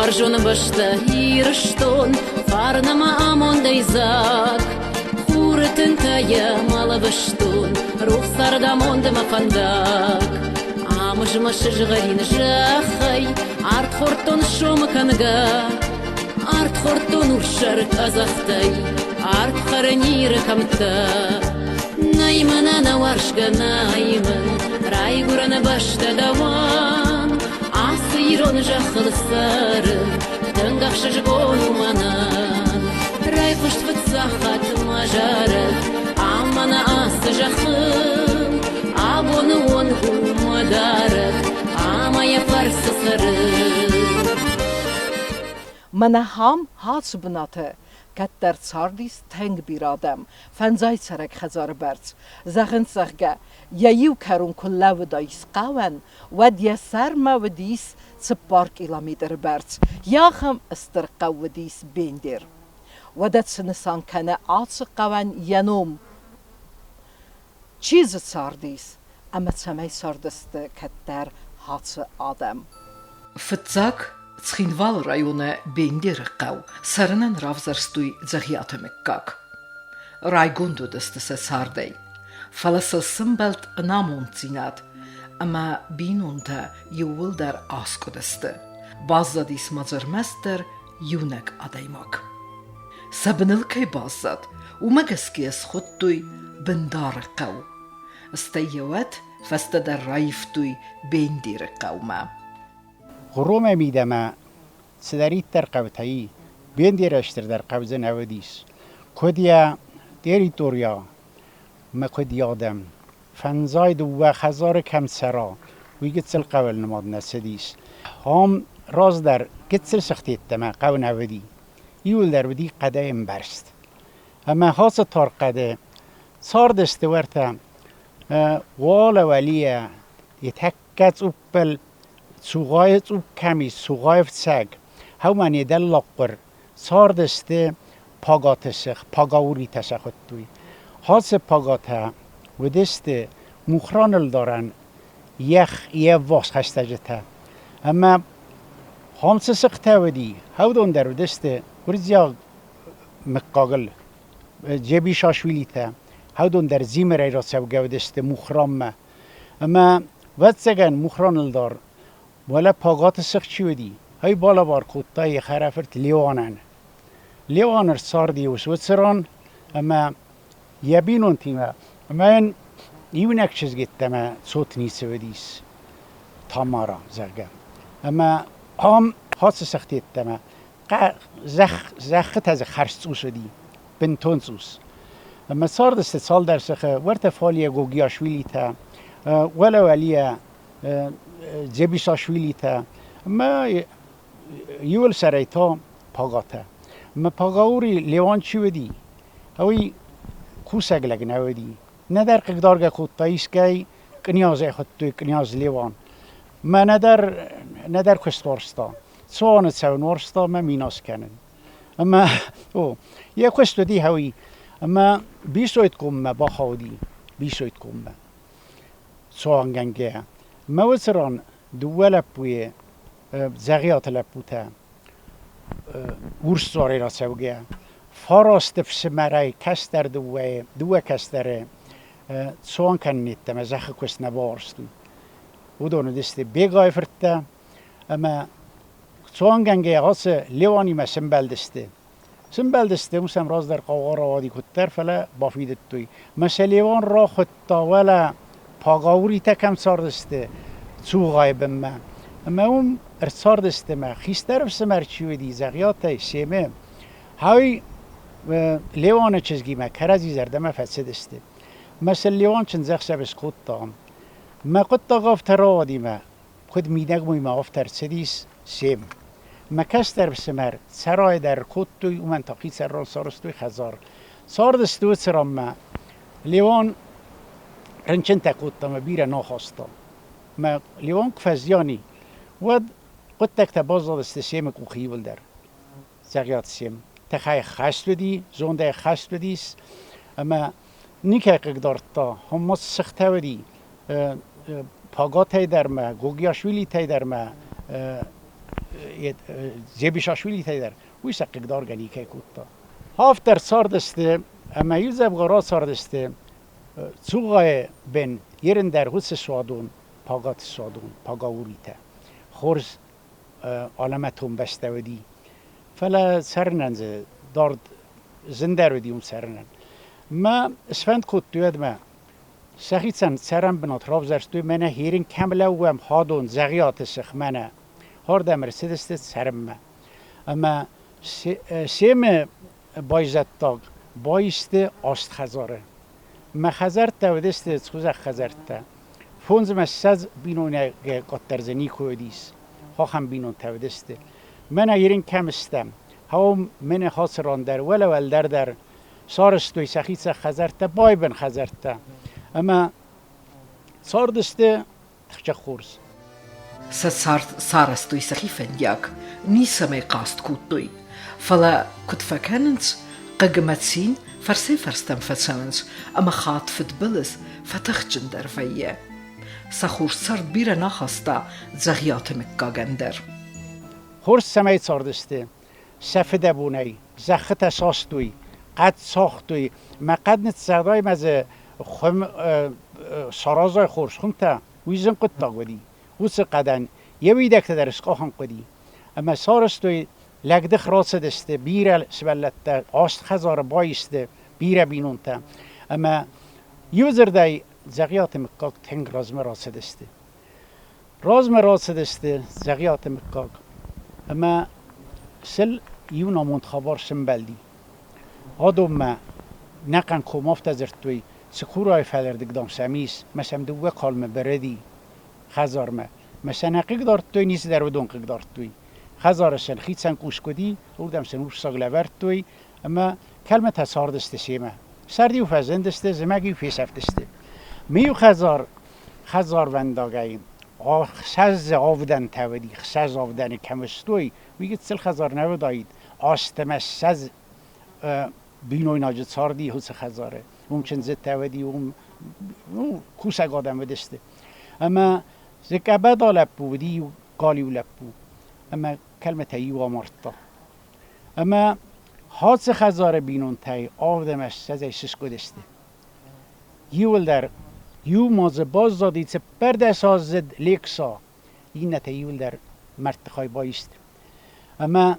Уарзон бӕстӕ Ирыстон, фарн ӕмӕ амондӕй дзаг. Хуры тынтӕ йӕ мӕлӕвӕстон, рухс цардамондмӕ фӕндаг. Ам змӕ сызгъӕрин зӕххӕй ард хордтон сомы кӕнгӕ. Ард хордтон урссӕр къӕдзӕхтӕй, ард хӕрын Иры кӕмттӕ. Нӕй мын ӕнӕуарзгӕ, нӕй мын райгуырӕн бӕстӕ дӕуӕн. Ацы ирон зӕххыл цӕрын тынг ӕхсызгон у мӕнӕн. Райхъуыст фыццаг хатт мӕ зарӕг ам мӕнӕ ацы зӕххыл. Абоны онг у мӕ дарӕг ӕмӕ йӕ фӕрцы цӕрын. Мӕнӕ ахӕм ацы бынаты кӕддӕр цардис тынг бирӕ адӕм, фӕндзай цӕрӕг хӕдзары бӕрц. Зӕгъынц, зӕгъгӕ, йӕ иу кӕрон куы лӕууыдаис хъӕуӕн, уӕд йӕ сӕрмӕ уыдис 4 километры бӕрц. Йӕ ахӕм стыр хъӕу уыдис Бендер. Уӕдӕ цы нысан кӕны ацы хъӕуӕн йӕ ном? Чи дзы цардис ӕмӕ цӕмӕй цардысты кӕддӕр ацы адӕм? Фыццаг Цхинвалы районы Бендеры хъӕу цӕрынӕн равзӕрстой Дзӕгъиаты мыггаг. Райгонд уыдысты сӕ цардӕй, фӕлӕ сыл сымбӕлд ӕнамонддзинад ӕмӕ бинонтӕ иууылдӕр аскъуыдысты. Баззадис ма дзы ӕрмӕстдӕр иунӕг адӕймаг. Сӕ быныл кӕй баззад, уымӕ гӕсгӕ йӕ схуыдтой Бындары хъӕу. Стӕй йӕ уӕд фӕстӕдӕр раивтой Бендеры хъӕумӕ. Хъуромӕ мидӕмӕ цыдӕриддӕр хъӕутӕ и, Бендерӕ стырдӕр хъӕу дзы нӕ уыдис. Куыд йӕ территорийӕ мӕ куыд йӕ адӕм. Фӕндзай дыууӕ хӕдзары кӕм цӕра, уый гыццыл хъӕуыл нымад нӕ цыдис. Ам раздӕр гыццыл сыгъд йеддӕмӕ хъӕу нӕ уыди. Иуылдӕр уыди хъӕдӕй ӕмбӕрзт. Ӕмӕ ацы тар хъӕды цардысты уӕртӕ уӕлӕ уӕлийӕ йӕ тӕккӕ цъуппыл Цугъайы цъупп кӕм ис, Цугъайы фцӕг, хӕумӕ не дӕллагхъуыр цардысты Пагаты сых, Пагауыритӕ сӕ хуыдтой. Ацы Пагатӕ уыдысты Мухраны ӕлдарӕн йе ввахс хӕстӕджытӕ. Ӕмӕ ам цы сыхтӕ уыди, уыдон дӕр уыдысты гуырдзиаг мыггагыл Джебишашвилитӕ, уыдон дӕр Дзимырӕй рацӕугӕ уыдысты Мухранмӕ. Ӕмӕ, ӕвӕццӕгӕн, Мухран ӕлдар, уӕлӕ Пагаты сых чи уыди, ӕй балӕвар кодта йӕ хӕрӕфырт Леуанӕн. Леуан ӕрцарди уыцы ран ӕмӕ йӕ бинонтимӕ, ӕмӕ йын иунӕг чызг йеддӕмӕ цот ницы уыдис, Тамара, зӕгъгӕ. Ӕмӕ ам ацы сыхт йеддӕмӕ зӕххытӕ дзы хӕрз цъус уыди, бынтон цъус. Ӕмӕ цардысты цалдӕр сыхы, уӕртӕ Фалийӕ Гогиашвилитӕ, уӕлӕ уӕлийӕ Дзебисашвилитӕ ӕмӕ иуыл сӕрӕй та Пагатӕ. Ӕмӕ Пагаури Леуан чи уыди, уый кусӕг лӕг нӕ уыди. Нӕдӕр хъыгдаргӕ кодта искӕй, кънйазӕй хуыдтой кънйаз Леуан. Мӕ нӕдӕр, нӕдӕр куыст уарзта. Цуаны цӕуын уарзта ӕмӕ минас кӕнын. Ӕмӕ, о, йӕ куыст уыди хӕуи. Ӕмӕ Бисойткоммӕ бахауди, Бисойткоммӕ. Цуангӕнгӕйӕ. Мӕ уыцы ран дыууӕ лӕппуйы, Дзӕгъиаты лӕппутӕ, Урсдзуарӕй рацӕугӕ, фарасты фсымӕрӕй кӕстӕр дыууӕйы, дыууӕ кӕстӕры цуан кӕнын йеддӕмӕ зӕххы куыст нӕ бауарзтой. Уыдон уыдысты Бегайы фырттӕ ӕмӕ цуангӕнгӕйӕ ацы Леуанимӕ сӕмбӕлдысты. Сӕмбӕлдысты, уым сӕм раздӕр хъаугъа рауади куыддӕр, фӕлӕ бафидыдтой. Мӕ сӕ Леуан рахуыдта, уӕлӕ Пагауритӕ кӕм цардысты, Цугъайы бынмӕ. Ӕмӕ уым ӕрцардысты мӕ хистӕр ӕфсымӕр чи уыди, Дзӕгъиатӕй Семы. Хай Леуаны чызгимӕ кӕрӕдзи зӕрдӕмӕ фӕцыдысты. Мӕ сыл Леуан чындзӕхсӕв скодта. Мӕ хъуыддаг афтӕ рауади мӕ, куыд мидӕгмоймӕ афтӕ ӕрцыдис Сем. Мӕ кӕстӕр ӕфсымӕр Цӕрайы дӕр кодтой, уымӕн та хицӕн ран сарӕзтой хӕдзар. Цардысты уыцы ранмӕ. Леуан рынчынтӕ кодта ӕмӕ бирӕ нӕ хаста. Мӕ Леуан куы фӕзиан и, уӕд хъуыддӕгтӕ баззадысты Семы къухы иуылдӕр. Цӕгиаты Сем тыхӕй хӕст уыди, зондӕй хӕст уыдис ӕмӕ никӕй хъыгдардта. Хуыммӕ сыхтӕ уыди Пагатӕй дӕр ма, Гогиашвилитӕй дӕр ма. Дзебисашвилитӕй дӕр, уый сӕ хъыгдаргӕ никӕй кодта. Афтӕ цардысты ӕмӕ иудзӕвгар ацардысты Цугъайы бын Ерын дӕр уыцы суадон, Пагаты суадон, Пагауритӕ. Хорз алӕмӕтон бӕстӕ уыди. Фӕлӕ цӕрынӕн дзы дард зындӕр уыди уым цӕрынӕн. Мӕ сфӕнд кодтой уӕдмӕ сӕхицӕн цӕрӕнбынат равзӕрстой, мӕнӕ херин кӕм лӕууӕм, хадон, Дзӕгъиаты сых, мӕнӕ. Ардӕм ӕрцыдысты цӕрынмӕ. Ӕмӕ Семы байзӕддаг баисты аст хӕдзары. Мӕ хӕдзӕрттӕ уыдысты цъузӕг хӕдзӕрттӕ. 25 бинойнагӕй къаддӕр дзы никуы уыдис. Ахӕм бинонтӕ уыдысты. Мӕнӕ Ирын кӕм стӕм, хауым мӕнӕ ацы ран дӕр, уӕлӕ уӕлдӕр дӕр сарӕзтой сӕхицӕн хӕдзӕрттӕ, байбын хӕдзӕрттӕ. Ӕмӕ цардысты тыхджын хорз. Сӕ цард сарӕзтой сӕхи фӕндиаг, ницӕмӕй хъаст кодтой. Фӕлӕ куыд фӕкӕнынц, хъыг ӕмӕ цин фӕрсӕй-фӕрстӕм фӕцӕуынц ӕмӕ хатт фыдбылыз фӕтыхджындӕр вӕййы. Сӕ хорз цард бирӕ нӕ хаста Дзӕгъиаты мыггагӕн дӕр. Хорз цӕмӕй цардысты, сӕ фыдӕбонӕй, зӕххытӕ састой, хъӕд цагътой, мӕ хъӕд ныццагъдай мӕ дзы хуым саразай хорз хуымтӕ, уый зын хъуыддаг уыди. Уыцы хъӕдӕн йӕ уидӕгтӕ дӕр скъахын хъуыди. Ӕмӕ сарӕзтой, лӕгдых рацыдысты, бирӕ сывӕллӕттӕ, аст хӕдзары баисты, бирӕ бинонтӕ. Ӕмӕ иудзырдӕй Дзӕгъиаты мыггаг тынг размӕ рацыдысты. Размӕ рацыдысты Дзӕгъиаты мыггаг, ӕмӕ сыл иу намонд хабар сӕмбӕлди. Адонмӕ нӕхъӕн ком афтӕ дзырдтой, Цыкурайы фалӕрдыг, дам, сӕм ис, мӕ сӕм дыууӕ калмы бырыди хӕдзармӕ. Мӕ сӕ нӕ хъыгдардтой, ницы дӕр уыдон хъыгдардтой. Хӕдзары сын хицӕн къус уыди, уырдӕм сын урссаг лӕвӕрдтой, ӕмӕ кӕлмытӕ цардысты семӕ. Сӕрд-иу фӕзындысты, зымӕг-иу фесӕфтысты. Ме иу хӕдзар хӕдзарвӕндагӕй ӕхсӕз авдӕнтӕ уыди, ӕхсӕз авдӕны кӕм стой, уый гыццыл хӕдзар нӕ уыдаид. 28 бинойнаджы царди уыцы хӕдзары. Уым чындзытӕ уыди, уым кусӕг адӕм уыдысты. Ӕмӕ дзы къӕбӕда лӕппу уыди, иу галиу лӕппу. Ӕмӕ кӕлмытӕ иу амардта. Ӕмӕ Хацы хӕдзары бинонтӕй 28-ӕй сыскъуыдысты. Иуылдӕр иу ма дзы баззади 14-аздзыд Лекса, иннӕтӕ иуылдӕр мӕрдты хай баисты. Ӕмӕ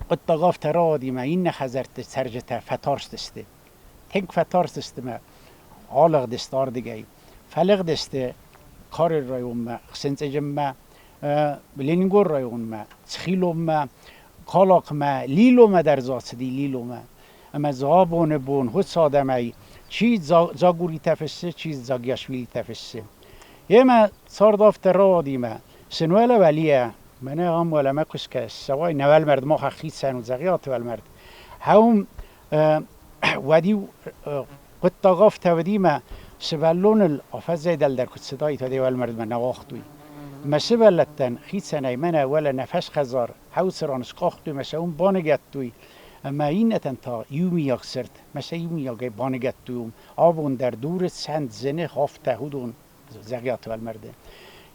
хъуыддаг афтӕ рауади, мӕ иннӕ хӕдзӕртты цӕрджытӕ фӕтарстысты. Тынг фӕтарстысты мӕ алыгъдысты ардыгӕй. Фӕлыгъдысты Карелы районмӕ, Хсынцъыджынмӕ, Ленингоры районмӕ, Цхилонмӕ, Калакмӕ, Лиломӕ дӕр дзы ацыди, Лиломӕ. Ӕмӕ дзы абоны бон уыцы адӕмӕй чи Дзагуритӕ фыссы, чи Дзагиашвилитӕ фыссы. Емӕ цард афтӕ рауади мӕ, сын уӕлӕ уӕлийӕ, мӕнӕ ам уӕлӕмӕ куы скӕс, сӕуай, нӕ уӕлмӕрд мах хицӕн у Дзӕгъиаты уӕлмӕрд. Хӕум уӕд-иу хъуыддаг афтӕ уыди мӕ сывӕллоныл афӕдзӕй дӕлдӕр куы цыдаид, уӕд ӕй уӕлмӕрдмӕ нӕ уагътой. Мӕ сывӕллӕттӕн хицӕнӕй мӕнӕ уӕлӕ нӕ фӕсхӕдзар хӕуцыран скъахтой мӕ сӕ уым баныгӕдтой, ӕмӕ иннӕтӕн та иумиаг цырт, мӕ сӕ иумиагӕй баныгӕдтой уым. Абон дӕр дуры цӕнд зыны афтӕ уыдон Дзӕгъиаты уӕлмӕрды.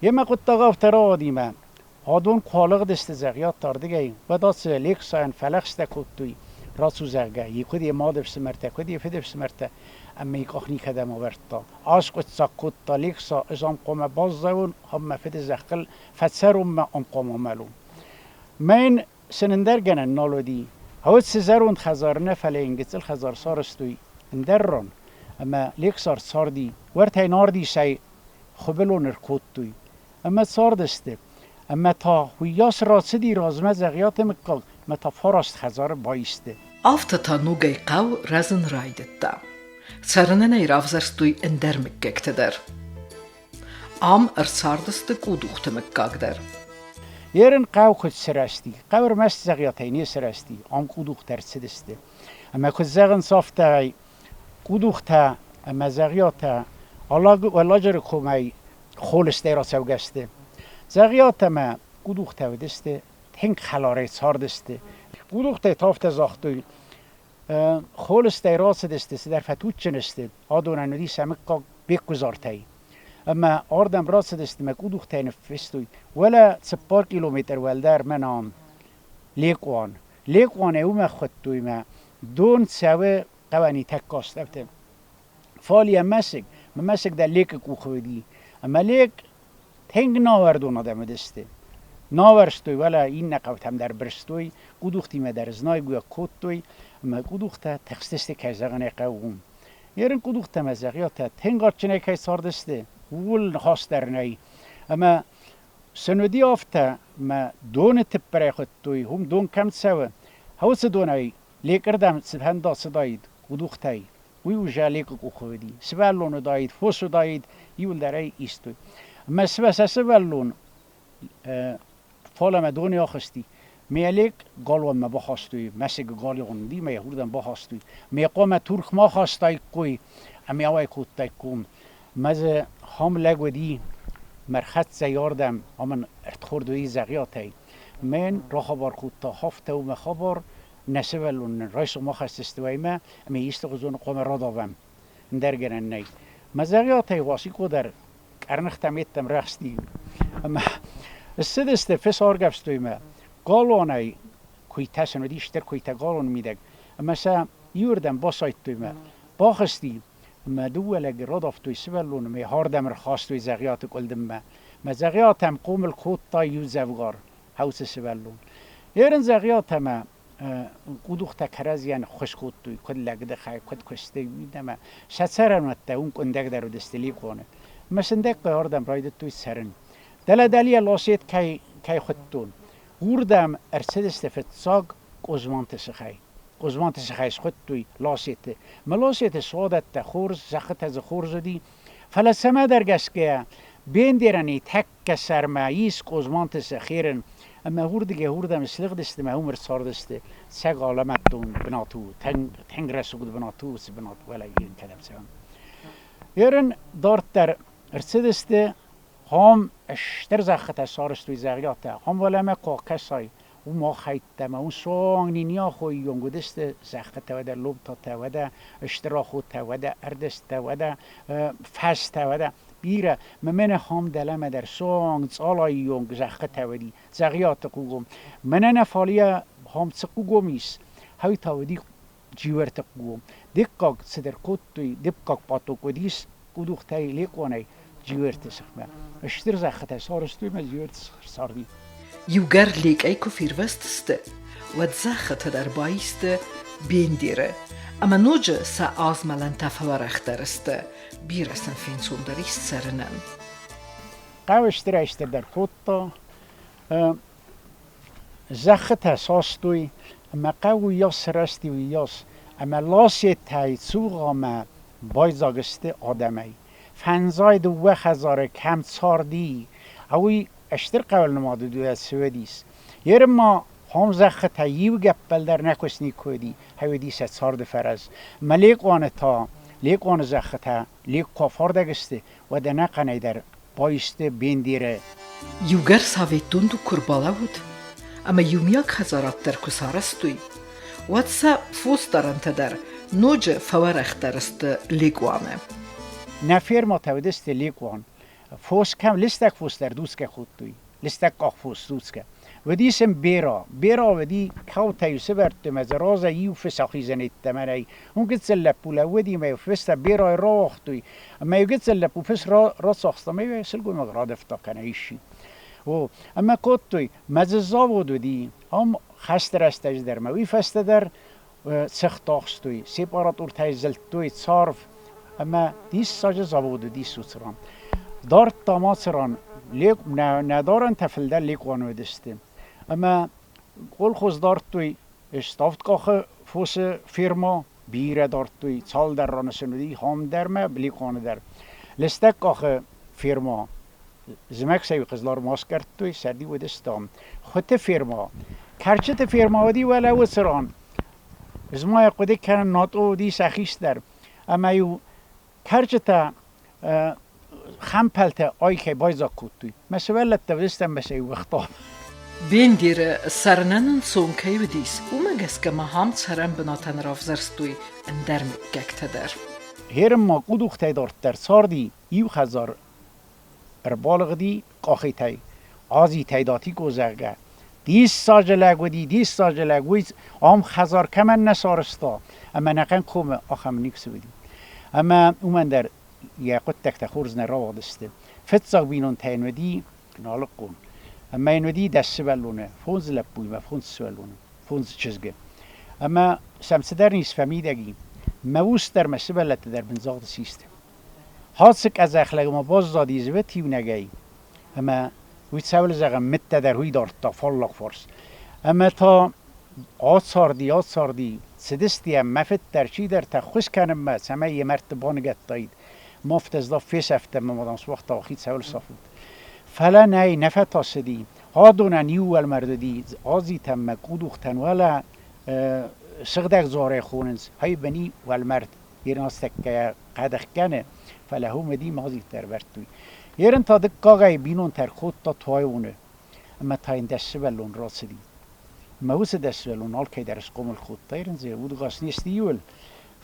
Йемӕ хъуыддаг афтӕ рауади мӕ адон куы алыгъдысты Дзӕгъиаты ардыгӕй, уӕд ацы Лексайӕн фӕлӕгъстӕ кодтой, рацу, зӕгъгӕ, куыд йӕ мады фсымӕртӕ, куыд йӕ фыды фсымӕртӕ, ӕмӕ йӕ къах никӕдӕм авӕрдта. Аскъуыддзаг кодта Лекса, ӕз ам хъуамӕ баззайон, ам мӕ фыды зӕххыл фӕцӕрон мӕ ам хъуамӕ амӕлон. Мӕн сын ӕндӕр гӕнӕн нал уыди. Уӕд цы зӕронд хӕдзар нӕ, фӕлӕ йын гыццыл хӕдзар сарӕзтой ӕндӕр ран, ӕмӕ Лексар царди, уӕртӕ йын ардисӕй хуыбылон ӕркодтой. Ӕмӕ цардысты. Ӕмӕ та уыйас рацыди размӕ Дзӕгъиаты мыггаг, ӕмӕ та фараст хӕдзары баисты. Афтӕ та ногӕй хъӕу рӕзын райдыдта. Цӕрынӕн ӕй равзӕрстой ӕндӕр мыггӕгтӕ дӕр. Ам ӕрцардысты Къудухты мыггаг дӕр. Ерын хъӕу куыд сырӕзти, хъӕу ӕрмӕст Дзӕгъиатӕй не сырӕзти, ам Къудухтӕ ӕрцыдысты. Ӕмӕ куыд зӕгъынц, афтӕ Къудухтӕ ӕмӕ Дзӕгъиатӕ Уӕлладжыры комӕй холыстӕй рацӕугӕ сты. Дзӕгъиатӕ ӕмӕ Къудухтӕ уыдысты тынг хӕларӕй цардысты. Къудухтӕй та афтӕ загътой, холыстӕй рацыдысты, цыдӕр фӕтуджджын сты, адонӕн уыди сӕ мыггаг Беккуызартӕй. Ӕмӕ ардӕм рацыдысты мӕ къудухтӕй ныффыстой, уӕлӕ 4 километр уӕлдӕр мӕнӕн Лекъуан. Лекъуанӕй уымӕ хуыдтой мӕ дон цӕуы хъӕуӕни тӕккӕ астӕуты. Фал йӕ мӕсыг, мӕ мӕсыг дӕр лекы къухы уыди. Ӕмӕ лек тынг науӕрдон адӕм уыдысты. Науӕрстой, уӕлӕ иннӕ хъӕутӕм дӕр бырстой, къудухтимӕ дӕр знайгуйаг кодтой, ӕмӕ къудухтӕ тыхстысты, кӕй зӕгъын ӕй хъӕуы, уым. Ерын къудухтӕ ӕмӕ зӕгъиатӕ тынг адджынӕй кӕй цардысты, ууыл ныхас дӕр нӕй. Ӕмӕ сын уыди афтӕ, мӕ доны тыппырӕй хуыдтой, уым дон кӕм цӕуы, уыцы донӕй лекъырдӕм цы фӕнда цыдаид къудухтӕй, уый уже лекъы къухы уыди. Сывӕллон уыдаид, фос уыдаид, иуылдӕр ӕй истой. Ӕмӕ сӕ сывӕллон фалӕмӕ доны ахызти. Ме лек галуанмӕ бахастой, мӕсыгы галуан уыди, мӕ йӕ уырдӕм бахастой. Ме хъуамӕ Туркмӕ ахастаиккой ӕмӕ ауӕй кодтаиккой. Мӕ дзы хам лӕг уыди, мӕ рхӕццӕ ардӕм, ам ын ӕрдхорд уыди Дзӕгъиатӕй. Мӕн рахабар кодта хафтӕ мӕ хабар, нӕ сывӕллон нын райсом ахӕсдзысты уӕймӕ ӕмӕ исты хуызоны хъуамӕ радавӕм. Ӕндӕр гӕнӕн нӕй. Мӕ Дзӕгъиатӕй Уасикъо дӕр къӕрныхтӕм йеддӕм рӕхсти. Ӕмӕ ссыдысты, фыс аргӕвстой мӕ. Галуанӕй куыйтӕ сын уыди, стыр куыйтӕ галуаны мидӕг. Ӕмӕ сӕ иуырдӕм басайдтой мӕ. Бахызти, ӕмӕ дыууӕ лӕджы радавтой сывӕллоны мӕ ардӕм ӕрхастой Дзӕгъиаты къуылдыммӕ. Мӕ Дзӕгъиатӕм хъомыл кодта иу дзӕвгар хӕуцы сывӕллон. Ерын Дзӕгъиатӕмӕ къудухтӕ кӕрӕдзийӕн ӕххуыс кодтой, куыд лӕгдыхӕй, куыд куыстӕй, уыимӕ. Сӕ цӕрӕнуӕттӕ уым къуындӕгдӕр уыдысты Ликъоны. Ӕмӕ сындӕггай ардӕм райдыдтой цӕрын. Дӕлӕ дӕлийӕ Лосет кӕй, кӕй хуыдтон, уырдӕм ӕрцыдысты фыццаг Къозманты сыхӕй. Къозманты сыхӕй схуыдтой Лосеты. Мӕ Лосеты суадӕттӕ хорз, зӕххытӕ дзы хорз уыди. Фӕлӕ цӕмӕдӕр гӕсгӕ Бендерӕни тӕккӕ сӕрмӕ ис Къозманты сӕхерын, ӕмӕ уырдыгӕй уырдӕм слыгъдысты мӕ уым ӕрцардысты. Цӕг алӕмӕттон бынат у, тынг рӕсугъд бынат у уыцы бынат, уӕлӕ кӕдӕм цӕуӕм. Ерын дарддӕр ӕрцыдысты, хом стыр зӕххытӕ сарӕзтой зӕгъиатӕ, хом уӕлӕмӕ куы акӕсай, уым ахӕйттӕ ӕмӕ уым суанг ниниахойы онг уыдысты зӕххытӕ, уӕдӕ лобтатӕ, уӕдӕ стыр ахотӕ, уӕдӕ ӕрдӕзтӕ, уӕдӕ фӕзтӕ, уӕдӕ бирӕ. Мӕ мӕнӕ хам дӕлӕмӕ дӕр суанг цъалайы онг зӕххытӕ уыди, Дзӕгъиаты хъугом. Мӕнӕ нӕ фалийӕ хам цы хъугом ис, хӕй та уыди джиуӕрты хъугом. Дыккаг цыдӕр кодтой, дыккаг пъаток уыдис къудухтӕй лекъонӕй джиуӕрты сыхмӕ. Стыр зӕххытӕ сарӕзтой мӕ джиуӕрты сых царди. Иугӕр лекъӕй куы фервӕзтысты, уӕд зӕххытӕ дӕр баисты Бендеры, ӕмӕ ноджы сӕ азмӕлӕнтӕ фӕуӕрӕхдӕр сты, бирӕ сын фенцондӕр ис цӕрынӕн. Хъӕуы стырӕй-стырдӕр кодта, зӕххытӕ састой, ӕмӕ хъӕу уыйас сырӕзти, уыйас, ӕмӕ ласетӕй цугъамӕ байдзаг сты адӕмӕй. Фӕндзай дыууӕ хӕдзары кӕм царди, уый стыр хъӕуыл нымад уыд Цуэдис. Ерын ма хом зӕххытӕ иу гӕппӕл дӕр нӕ куыст никуы уыди, уыди сӕ царды фӕрӕз. Мӕ Лекъуаны та, Лекъуаны зӕххытӕ лек куы афардӕг сты, уӕд ӕнӕхъӕнӕй дӕр баисты Бендеры. Иугӕр цӕвиттон дуг куы рбалӕууыд ӕмӕ иумиаг хӕдзарад дӕр куы сарӕзтой, уӕд сӕ фосдарӕнтӕ дӕр ноджы фӕуӕрӕхдӕр сты Лекъуаны. Нӕ фермӕтӕ уыдысты Лекъуан. Фос кӕм лыстӕг фос дӕр дуцгӕ кодтой, лыстӕг къахфос дуцгӕ. Уыдис ын бера. Бера уыди каутӕй сывӕрдтой мӕ дзы разӕй иу фыс ахизӕн йеддӕмӕ нӕй. Уым гыццыл лӕппу лӕууыди мӕ фыстӕ берайы рауагътой. Ӕмӕ иу гыццыл лӕппу фыс рацахста мӕ сылгоймаг радавта кӕнӕ исчи. О, ӕмӕ кодтой. Мӕ дзы завод уыди. Ам хӕсты рӕстӕджы дӕр мӕ уый фӕстӕ дӕр цыхт ахстой, сепаратуртӕй зылдтой царв ӕмӕ диссаджы завод уыдис уыцы ран. Дардтам ацы ран нӕ дарӕнтӕ фылдӕр лекъуан уыдысты. Ӕмӕ колхоз дардтой ставдкъахы фосы ферма, бирӕ дардтой, цалдӕр раны сын уыди, хам дӕр мӕ лекъуаны дӕр. Лыстӕг къахы ферма зымӕг сӕ Хъызлар ма скъӕрдтой, сӕрди уыдыстам. Хуыты ферма. Кӕрчыты ферма уыди уӕлӕ уыцы ран. Ӕз ма йӕ хъуыды кӕнын, Натъо уыди сӕ хистӕр. Ӕмӕ-иу кӕрчытӕ хӕмпӕлтӕ айкӕй байдзаг кодтой. Мӕ сывӕллӕттӕ уыдыстӕм мӕ сӕ уыгътам. Бендеры цӕрынӕн ӕнцон кӕй уыдис, уымӕ гӕсгӕ ма ахӕм цӕрӕн бынатӕн равзӕрстой ӕндӕр мыггӕгтӕ дӕр. Херын ма къудухтӕй дарддӕр царди иу хӕдзар. Ӕрбалыгъди Къохитӕй, Азитӕй Датикъо, зӕгъгӕ. Диссаджы лӕг уыди, диссаджы лӕг, уый ам хӕдзар кӕмӕн нӕ сарӕзта, ӕмӕ ӕнӕхъӕн комы ахӕм никуы уыди. Ӕмӕ уымӕн дӕр йӕ хъуыддӕгтӕ хорз нӕ рауадысты. Фыццаг бинонтӕ йын уыди Налыхъхъон. Ӕмӕ йын уыди 10 сывӕллоны, фондз лӕппуимӕ фондз сывӕллоны, фондз чызгы. Ӕмӕ сӕм цыдӕр низ фӕмидӕг и. Мӕ ус дӕр мӕ сывӕллӕттӕ дӕр бындзагъды систы. Хацы къӕдзӕх лӕгмӕ баззади зывыт иунӕгӕй, ӕмӕ уый цӕуыл зӕгъӕм, мыдтӕ дӕр уый дардта фаллаг фарс. Ӕмӕ та ацарди, ацарди, цыдысты йӕм мӕ фыд дӕр, чидӕртӕ ххуыс кӕнынмӕ, цӕмӕй йӕ мӕрдты баныгӕдтаид. Мафтӕ здав фесӕфтӕ ӕмӕ ма дам суагъта, ахи цӕуыл сафут. Фӕлӕ нӕй, нӕ фӕтасыди. Адонӕн иу уӕлмӕрд уыди, Азитӕн мӕ Къудухтӕн уӕлӕ сыгъдӕг дзуарӕй хонынц, Хайбани уӕлмӕрд. Ерын хъӕдых кӕны, фӕлӕ уым уыди мазиттӕ ӕрвӕрдтой. Ерын та дыккагӕй бинонтӕ ӕркодта Туайоны, ӕмӕ та йын 10 сывӕллон рацыди. Ӕмӕ уыцы 10 сывӕллон алкӕй дӕр схъомыл кодта, ерын дзы удыгас не сты иуыл,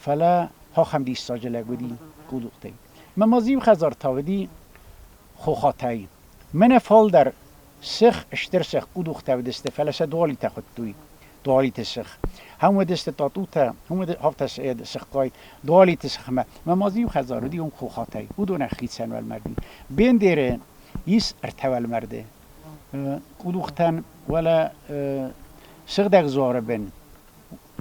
фӕлӕ ахӕм диссаджы лӕг уыди Къудухтӕй. Мӕ ма дзы иу хӕдзар та уыди Хохатӕй. Мӕнӕ фалдӕр сых, стыр сых Къудухтӕ уыдысты, фӕлӕ сӕ дуалитӕ хуыдтой. Дуалиты сых. Ам уыдысты татутӕ, уым уыд афтӕ сыхгай Дуалиты сыхмӕ. Мӕ ма дзы иу хӕдзар уыди уым Хохатӕй. Уыдонӕн хицӕн уӕлмӕрди. Бендеры ис ӕртӕ уӕлмӕрды. Къудухтӕн уӕлӕ сыгъдӕг дзуары бын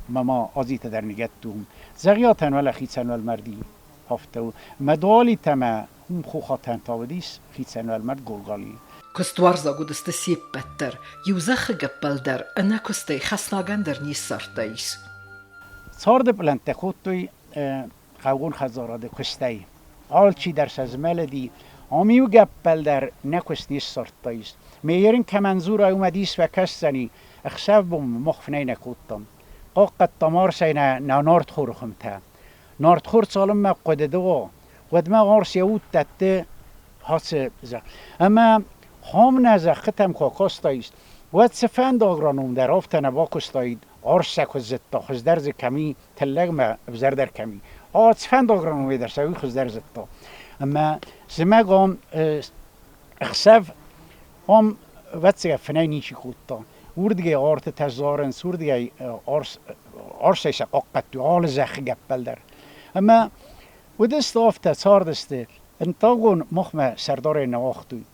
мӕ ма Азитӕ дӕр ныгӕдтон. Дзӕгъиатӕн уӕлӕ хицӕн уӕлмӕрди афтӕ у. Мӕ Дуалитӕ мӕ уым Хохатӕн та уыдис хицӕн уӕлмӕрд Голгалийы. Куыстуарзаг уыдысты се ппӕт дӕр, иу зӕххы гӕппӕл дӕр ӕнӕ куыстӕй хӕснагӕн дӕр не ссардтаис. Царды пълӕнттӕ кодтой хъӕууон хӕдзарады куыстӕй. Алчидӕр сӕ змӕлыди, ам иу гӕппӕл дӕр нӕ куыст не ссардтаис. Ме ерын кӕмӕн дзура, уымӕ дис фӕкӕсдзӕни, ӕхсӕв-бон мах фынӕй нӕ кодтам. Хъахъхъӕдтам арсӕй нӕ нартхоры хуымтӕ. Нартхор цалынмӕ хъуыдыды уа, уӕдмӕ арс йӕ уд дӕтты хӕцы зӕхх. Ӕмӕ хом нӕ зӕххытӕм куы акастаис, уӕд цыфӕнды агроном дӕр афтӕ нӕ бакуыстаид, арс сӕ куыд зыдта, хуыздӕр дзы кӕм и, тыллӕгмӕ ӕвзӕрдӕр кӕм и. Цыфӕнды агрономӕй дӕр сӕ уый хуыздӕр зыдта. Ӕмӕ зымӕг ам ӕхсӕв ам ӕвӕццӕгӕн фынӕй ничи кодта. Уырдыгӕй артытӕ зарынц, уырдыгӕй арсӕй сӕ хъахъхъӕдтой алы зӕххы гӕппӕл дӕр. Ӕмӕ уыдысты афтӕ, цардысты. Ӕнтагон махмӕ сӕрдарӕй нӕ уагътой.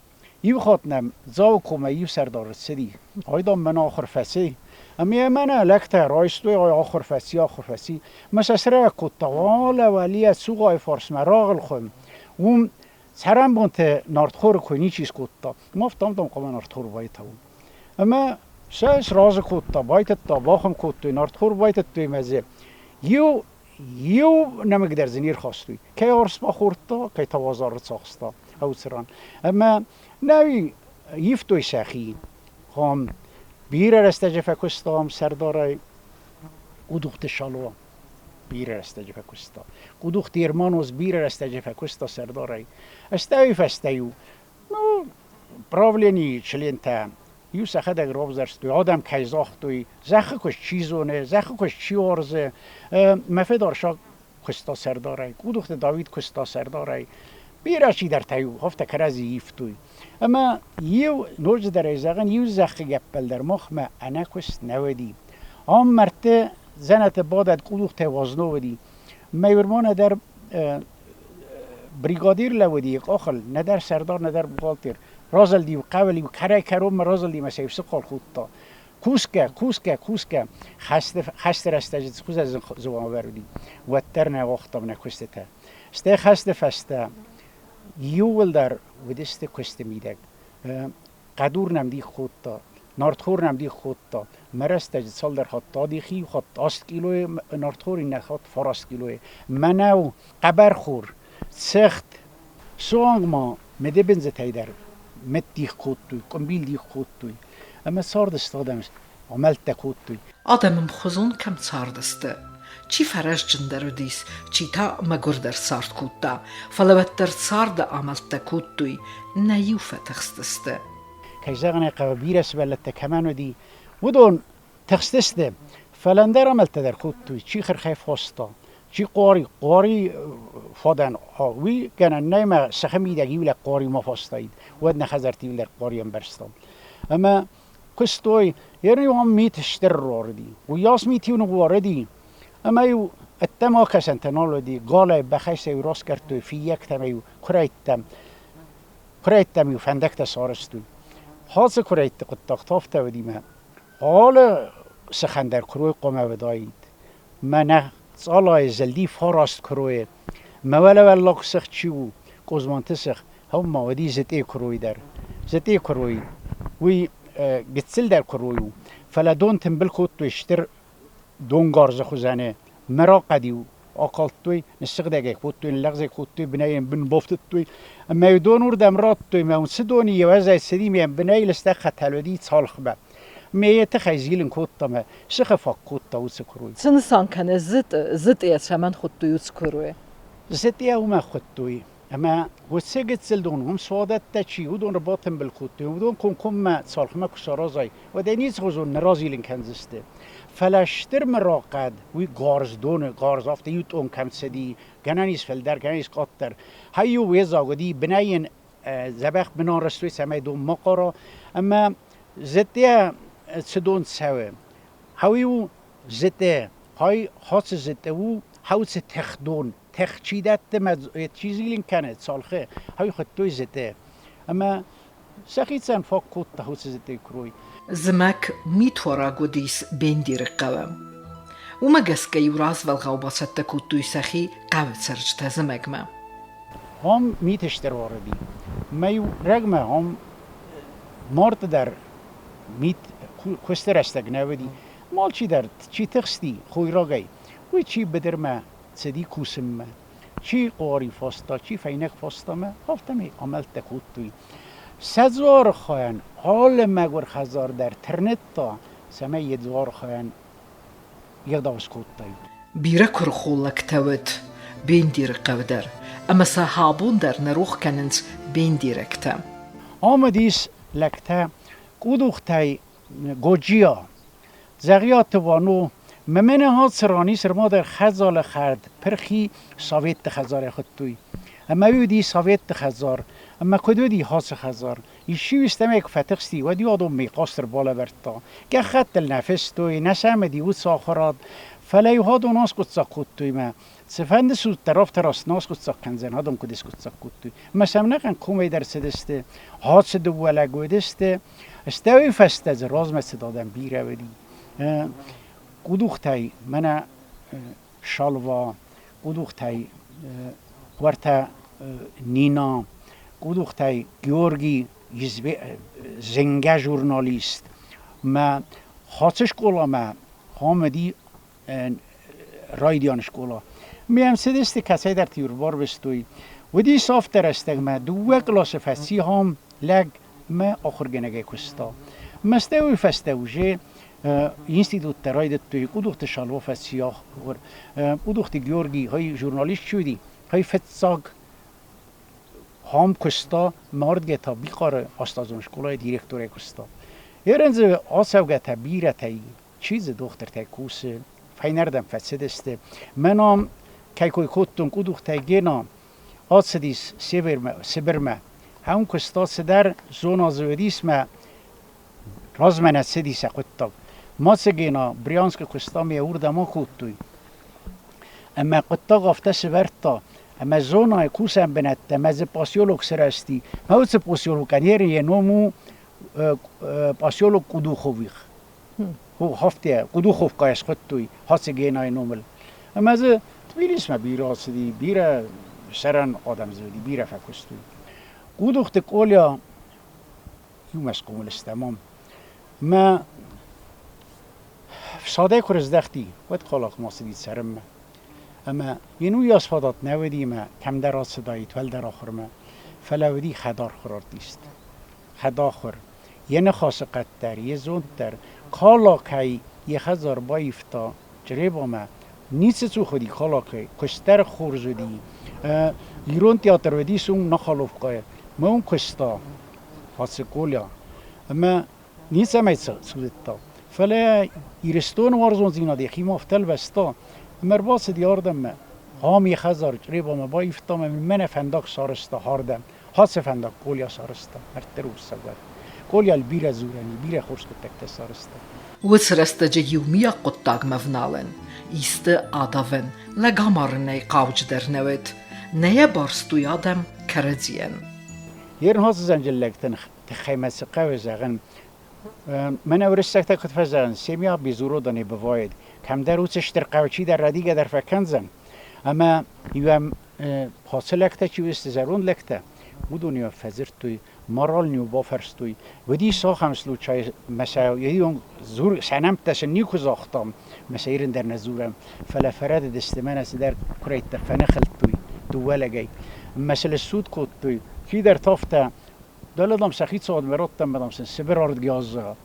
Иу хатт нӕм Дзауы комӕй иу сӕрдар ӕрцыди. Айдан мӕн ахуыр фӕци. Ӕмӕ йӕ мӕнӕ лӕгтӕ райстой, ай ахуыр фӕци, ахуыр фӕци. Мӕ сӕ срӕг кодта, уалӕ уӕлийӕ цугъайы фарсмӕ рагъыл хуым. Уым цӕрӕнбонты нартхоры кой ничи скодта. Ма фтам-дам хъуамӕ нартхор байтауын. Ӕмӕ сӕ сразы кодта, байтыдта, бахуым кодтой, нартхор байтыдтой мӕ дзы иу нӕмыг дӕр дзы не рхастой. Кӕй арс бахордта, кӕй та уазал ӕрцахста уыцы ран. Ӕмӕ нӕуи ивтой сӕхи. Хом бирӕ рӕстӕджы фӕкуыстам сӕрдарӕй Къудухты Шалва бирӕ рӕстӕджы фӕкуыста. Къудухты Ерманос бирӕ рӕстӕджы фӕкуыста сӕрдарӕй. Стӕй фӕстӕ-иу ну, правленийы члентӕ иу сӕхӕдӕг равзӕрстой, адӕм кӕй загътой, зӕххы куыст чи зоны, зӕххы куыст чи уарзы. Мӕ фыд Аршак куыста сӕрдарӕй, Къудухты Давид куыста сӕрдарӕй. Бирӕ чидӕртӕ-иу афтӕ кӕрӕдзи ивтой. Ӕмӕ иу, ноджыдӕр ӕй зӕгъын, иу зӕххы гӕппӕл дӕр махмӕ ӕнӕкуыст нӕ уыди. Ам мӕрдты дзӕнӕты бадӕд Къудухтӕй уазно уыди. Мӕ дӕр бригадир лӕууыди къахыл, нӕдӕр сӕрдар, нӕдӕр бухгалтер. Разылди хъӕуыл-иу кӕрӕй-кӕронмӕ разылди мӕ сӕ сыхъал кодта. Кусгӕ, кусгӕ, кусгӕ, хӕсты рӕстӕджы хуызӕн зуавӕр уыди, уӕддӕр нӕ уагътам нӕ куыстытӕ. Стӕй хӕсты фӕстӕ иууылдӕр уыдысты куысты мидӕг. Хъӕдур нӕм дих кодта, нартхор нӕм дих кодта. Мӕ рӕстӕджы цалдӕр хатт адих, иу хатт 8 килойы нартхор, иннӕ хатт 9 килойы. Мӕнӕу, хъӕбӕрхор, цыхт, суанг ма мыдыбындзытӕй дӕр мыд дих кодтой, къуымбил дих кодтой. Ӕмӕ цардысты адӕм, амӕлттӕ кодтой. Адӕм ӕмхуызон кӕм цардысты, чи фӕрӕзджындӕр уыдис, чи та мӕгуырдӕр цард кодта, фӕлӕ уӕддӕр царды амӕлттӕ кодтой, нӕ-иу фӕтыхстысты. Кӕй зӕгъын ӕй хъӕуы, бирӕ сывӕллӕттӕ кӕмӕн уыди, уыдон тыхстысты, фӕлӕ ӕндӕр амӕлттӕ дӕр кодтой, чи хырхӕй фоста, Чи къори, къори фадӕн, уый гӕнӕн нӕй мӕ сыхы мидӕг иу лӕг къори ма фастаид, уӕд нӕ хӕдзӕртты иу лӕг къори ӕмбӕрзтам. Ӕмӕ куыстой, ерын-иу ам мит стыр руарыди. Уыйас мит-иу ныууарыди, ӕмӕ-иу ӕддӕмӕ акӕсӕнтӕ нал уыди, галӕй, бӕхӕй сӕ-иу раскъӕрдтой, фыййӕгтӕм-иу куырӕйттӕм, куырӕйттӕм-иу фӕндӕгтӕ сарӕзтой. Хӕцы куырӕйтты хъуыддаг та афтӕ уыди мӕ алы сыхӕн дӕр куырой хъуамӕ уыдаид. Мӕнӕ Цъалайы зылди фараст куыройы. Мӕ уӕлӕуӕллаг сых чи у, Къозманты сых, ам ма уыди Зытъе куырой дӕр. Зытъе куырой, уый гыццылдӕр куырой у, фӕлӕ дон тымбыл кодтой стыр донгарзы хуызӕны. Мӕрахъӕд-иу акалдтой, ныссыгъдӕг ӕй кодтой, ныллӕгъз ӕй кодтой, бынӕй йын бын бафтыдтой. Ӕмӕ-иу дон уырдӕм радтой, мӕ уын цы доны иуӕзӕй цыди, мӕ бынӕй лыстӕг хӕтӕл уыди цалхмӕ. Ме йӕ тыхӕй зилын кодта мӕ сыхы фаг кодта уыцы куырой. Цы нысан кӕны зытъ, зытъйӕ цӕмӕн хуыдтой уыцы куырой? Зытъйӕ уымӕ хуыдтой, ӕмӕ уыцы гыццыл дон уым суадӕттӕ чи, уыдон ӕрбатымбыл кодтой, уыдон комкоммӕ цалхмӕ куы саразай, уӕд ӕй ницыхуызон нӕ разилын кӕндзысты. Фӕлӕ стыр мырахъӕд, уый гарз доны гарз, афтӕ иу тъон кӕм цыди, гӕнӕн ис фылдӕр, гӕнӕн ис къаддӕр. Хай-иу уедзаг уыди, бынӕй йын дзӕбӕх бынон рӕстой, цӕмӕй дон ма хъара. Ӕмӕ зытъе цы дон цӕуы, хауи-у зытъе, хай хацы зытъе у, хауцы тыхдон, тых чи дӕтты мӕ чи зилын кӕны цалхы, хай хуыдтой зытъе. Ӕмӕ сӕхицӕн фаг кодта уыцы зытъе куырой. Зымӕг митуараг уыдис Бендеры хъӕуы. Уымӕ гӕсгӕ-иу развӕлгъау бацӕттӕ кодтой сӕхи хъӕуы цӕрджытӕ зымӕгмӕ. Ам мит стыр уарыди. Мӕ-иу рӕгмӕ ам марты дӕр мит куысты рӕстӕг нӕ уыди. Алчидӕр, чи тыхсти хойрагӕй, уый чи быдырмӕ цыди кусынмӕ, чи къори фаста, чи фӕйнӕг фастамӕ, афтӕмӕй амӕлттӕ кодтой. Сӕ дзуары хайӕн алы мӕгуыр хӕдзар дӕр тырныдта, цӕмӕй йӕ дзуары хайӕн йе гъдау скодтаид. Бирӕ куырыхон лӕгтӕ уыд Бендеры хъӕу дӕр, ӕмӕ сӕ абон дӕр нӕ рох кӕнынц бендерӕгтӕ. Ам уыдис лӕгтӕ къудухтӕй Годжиа, Дзӕгъиаты Вано, мӕнӕ ацы ран ис ӕрмадӕр хӕдзалы хӕрд, пырхи Советты хӕдзарӕй хуыдтой. Ӕмӕ уыди Советты хӕдзар, ӕмӕ куыд уыди ацы хӕдзар? Исчи истӕмӕй куы фӕтыхсти, уӕд-иу адонмӕ къостыр балӕвӕрдта. Гӕххӕттыл нӕ фыстой, нӕ сӕм уыди уыцы ахуырад, фӕлӕ-иу адон аскъуыддзаг кодтой мӕ цыфӕнды суд дӕр афтӕ раст нӕ аскъуыддзаг кӕндзӕн, адон куыд скъуыддзаг кодтой. Ӕмӕ сӕм нӕхъӕн комӕй дӕр цыдысты, ацы дыууӕ лӕг уыдысты, стӕй уый фӕстӕ дзы размӕ цыд адӕм бирӕ уыди. Къудухтӕй мӕнӕ Шалва, къудухтӕй уӕртӕ Нина, къудухтӕй Георгий зынгӕ журналист. Мӕ хацы скъоламӕ хамыди райдиан скъола. Ме ӕмцыдысты кӕцӕйдӕрты ӕрбарвыстой. Уыдис афтӕ рӕстӕгмӕ дыууӕ къласы фӕци хам лӕг мӕ ахуыргӕнӕгӕй куыста. Мӕстӕ уый фӕстӕ уже институттӕ райдыдтой Къудухты Шалва фӕци ахуыр. Къудухты Георгий хай журналист чи уыди, хай фыццаг хам куыста мардгӕ та Бихъары астазон скъолайы директорӕй куыста. Ерын дзы ацӕугӕтӕ бирӕтӕ чи дзы дохтыртӕй кусы, фӕйнӕрдӕм фӕцыдысты. Мӕн ам кӕй кой кодтон Къудухтӕй Гена, ацыдис Севермӕ, Сыбырмӕ. Ам куыста цыдӕр зонадзы уыдис мӕ размӕ нӕ цыди сӕ хъуыддаг. Мацегена Брянскы куыста ме уырдӕм акодтой. Ӕмӕ хъуыддаг афтӕ сывӕрдта, ӕмӕ зонайы кусӕн бынӕттӕ ӕмӕ дзы поселок сырӕзти. Мӕ уыцы поселокӕн йе ном у поселок Кудухових. Хафтӕ Кудуховкӕйӕ схуыдтой Хацегенайы номыл. Ӕмӕ дзы Тбилисмӕ бирӕ ацыди, бирӕ сӕрӕн адӕм дзы уыди, бирӕ фӕкуыстой. Кудухты Коля иумӕ схъомыл стӕм ам. Мӕ фсадӕй куы рыздӕхти, уӕд Хъалахъмӕ ацыди цӕрынмӕ. Ӕмӕ йын уыйас фадат нӕ уыди ӕмӕ кӕмдӕр ацыдаид уӕлдӕр ахуырмӕ, фӕлӕ уыди хӕдархуыр артист. Хӕдахуыр. Йӕ ныхасы хъӕд дӕр, йӕ зонд дӕр Калакӕй йӕ хӕдзар баивта Чъребамӕ. Ницы цух уыди Калакӕй, куыст дӕр хорз уыди. Ирон театр уыдис уым Нахаловкӕйы. Мӕ уым куыста Фацы Коля. Ӕмӕ ницӕмӕй цудыдта. Фӕлӕ Ирыстоны уарзондзинад йӕхимӕ афтӕ ӕлвӕста, ӕмӕ ӕрбацыди ардӕммӕ. Ам йӕ хӕдзар Чъребамӕ баивта ӕмӕ мын мӕнӕ фӕндаг сарӕзта ардӕм. Ацы фӕндаг Коля сарӕзта, мӕрдты рухсаг уӕд. Коляйыл бирӕ дзурӕн и, бирӕ хорз хъуыддӕгтӕ сарӕзта. Уыцы рӕстӕджы иумиаг хъуыддагмӕ вналӕн, исты адавӕн, лӕг амарынӕй хъауджыдӕр нӕ уыд. Нӕ йӕ барстой адӕм кӕрӕдзийӕн. Ернхосы зӕнджыллӕгтӕн тыххӕй мӕ цы хъӕуы зӕгъын, Мӕнӕ уырыссӕгтӕ куыд фӕзӕгъынц, семья без урода не бывает. Кӕмдӕр уыцы стыр хъӕу чидӕр рӕдийгӕ дӕр фӕкӕндзӕн. Ӕмӕ иуӕм хъоцы лӕгтӕ чи уыдысты, зӕронд лӕгтӕ, уыдон-иу фӕдзырдтой, мораль-иу бафарстой. Уыдис ахӕм случай, мӕ сӕ дзур, сӕ нӕмттӕ сын никуы загътам, мӕ сӕ ирын дӕр нӕ дзурӕм, фӕлӕ фӕрӕдыдысты, мӕнӕ цыдӕр куырӕйттӕ фӕныхылдтой дыууӕ лӕгӕй. Мӕ сыл ссуд кодтой. Чидӕр та афтӕ Дӕлӕ, дам, сӕ хицауадмӕ радтам, дам, сын Сыбыр ардыги азза.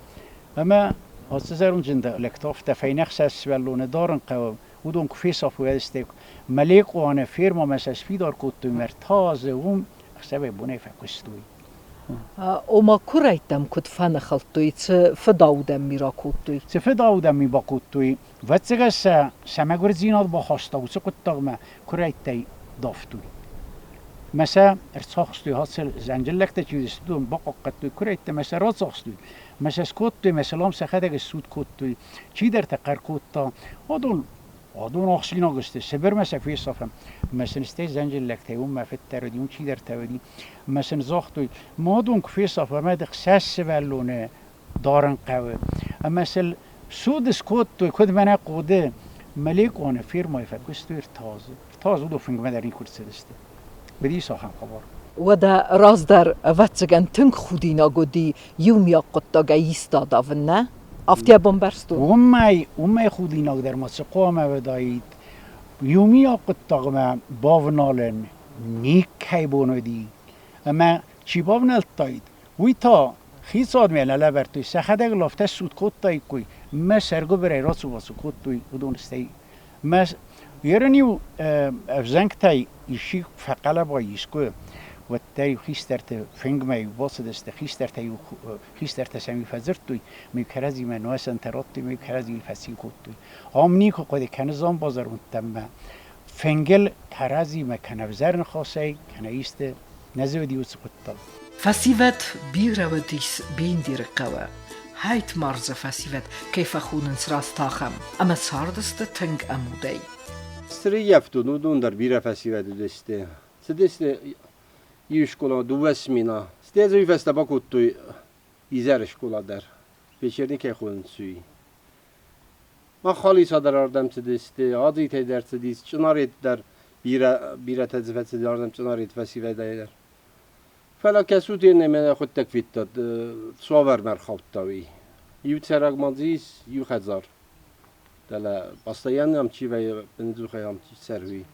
Ӕмӕ ацы зӕронджын лӕгтӕ афтӕ фӕйнӕ хсӕз сывӕллоны дарын хъӕуы, уыдон куы фесӕфой, ӕз Мӕлекъуаны фермӕмӕ сӕ сфидар кодтой мӕ ӕртӕ азы уым ӕхсӕвӕй-бонӕй фӕкуыстой. Ома куырӕйттӕм куыд фӕныхылдтой, цы фыдаудӕн ми ракодтой? Цы фыдаудӕн ми бакодтой, ӕвӕццӕгӕн сӕ сӕ мӕгуырдзинад бахаста уыцы хъуыддагмӕ, куырӕйттӕй давтой. Мӕ сӕ ӕрцахстой, ацы зӕнджыллӕгтӕ чи уыдысты, уыдон бахъахъхъӕдтой куырӕйттӕ, мӕ сӕ рацахстой, мӕ сӕ скодтой, мӕ сӕ лам сӕхӕдӕг ссуд кодтой. Чидӕртӕ хъӕр кодта, адон адон ахсинаг сты, Сыбырмӕ сӕ фесафӕм. Мӕ сын стӕй зӕнджыллӕгтӕй уым мӕ фыддӕр уыди, уым чидӕртӕ уыди. Мӕ сын загътой, ма адон куы фесафӕм, ӕдых сӕ сывӕллоны дарын хъӕуы. Ӕмӕ сыл суд скодтой, куыд мӕнӕ хъуыды, Мӕлекъоны фирмӕйы фӕкуыстой ӕртӕ азы. Ӕртӕ азы уыдон фынгмӕ дӕр никуы рцыдысты. Уыдис ахӕм хабар. Уӕдӕ раздӕр, ӕвӕццӕгӕн, тынг худинаг уыди иумиаг хъуыддагӕй исты адавын, нӕ? Афтӕ бамбӕрстон. Уымӕй, уымӕй худинагдӕр ма цы хъуамӕ уыдаид? Иумиаг хъуыддагмӕ бавналын никӕй бон уыди. Ӕмӕ чи бавнӕлдтаид, уый та хицауадмӕ нӕ лӕвӕрдтой, сӕхӕдӕг ыл афтӕ суд кодтаиккой, мӕ сӕргуыбырӕй рацу-бацу кодтой уыдон стӕй. Мӕ ерын-иу ӕвзӕнгтӕй исчи фӕхъӕлӕба искуы, уӕддӕр-иу хистӕрты фынгмӕ-иу бацыдысты, хистӕртӕ-иу хистӕртӕ сӕм-иу фӕдзырдтой, ме кӕрӕдзимӕ нуазӕнтӕ радтой, ме кӕрӕдзийыл фӕцин кодтой. Ам никуы хъуыды кӕны дзамбазӕрондтӕм фынгыл кӕрӕдзимӕ кӕнӕ ӕвзӕр ныхасӕй, кӕнӕ исты нӕ дзы уыди уыцы хъуыддаг. Фӕсивӕд бирӕ уыдис Бендеры хъӕуы. Хӕйтмардзы фӕсивӕд кӕй фӕхонынц раст ахӕм, ӕмӕ цардысты тынг ӕмудӕй. Срыййӕфтон, уыдон дӕр бирӕ фӕсивӕд уыдысты. Цыдысты иу скъола дыууӕ смена. Стӕй дзы уый фӕстӕ бакодтой изӕры скъола дӕр. Вечерний кӕй хонынц, уый. Маххалиса дӕр ардӕм цыдысты, Адзитӕй дӕр цыдис, Чъынарет дӕр бирӕ, бирӕтӕ дзы фӕцыди ардӕм Чъынарет фӕсивӕдӕй дӕр. Фӕлӕ кӕсут, ӕнӕ мӕнӕ хъуыддаг федтат, цавӕрмӕ ӕрхаудта, уый. Иу цӕрӕг ма дзы ис, иу хӕдзар. Дӕлӕ постоянно ам чи вӕййы, бындзухӕй ам чи цӕры, уый.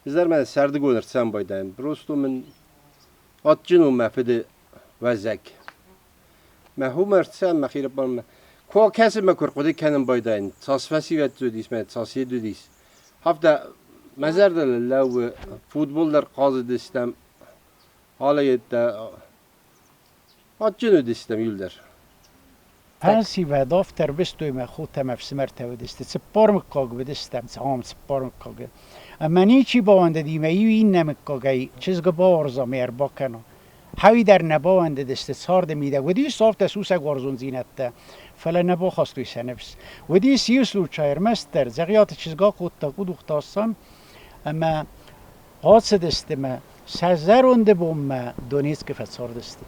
Ӕз дӕр мӕ сӕрдыгон ӕрцӕм байдайын. Просто мын адджын у мӕ фыды уӕзӕг. Мӕ хумӕ ӕрцӕм, мӕхи раппармӕ. Ко кӕсы мӕ куы рхъуыды кӕнын байдайын, цас фӕсивӕд уыдис мӕ цас йед уыдис. Афтӕ мӕ зӕрдыл лӕууы, футбол дӕр хъазыдыстӕм, алӕйеттӕ адджын уыдыстӕм иуылдӕр. Фӕсивӕд афтӕ ӕрвыстой мӕ хотӕ мӕ ӕфсымӕртӕ уыдысты, цыппар мыггаг уыдыстӕм, ам цыппар мыггаги. Ӕмӕ ничи бауӕндыди мӕ иу иннӕ мыггагӕй чызгы бауарза мӕ ӕрбакӕна. Хауи дӕр нӕ бауӕндыдысты царды мидӕг. Уыдис афтӕ сусӕг уарзондзинӕдтӕ, фӕлӕ нӕ бахастой сӕ ныфс. Уыдис иу случай ӕрмӕстдӕр, Дзӕгъиаты чызг акодта къудухты Аслан ӕмӕ ацыдысты мӕ сӕ зӕронды бонмӕ Донецкы фӕцардысты.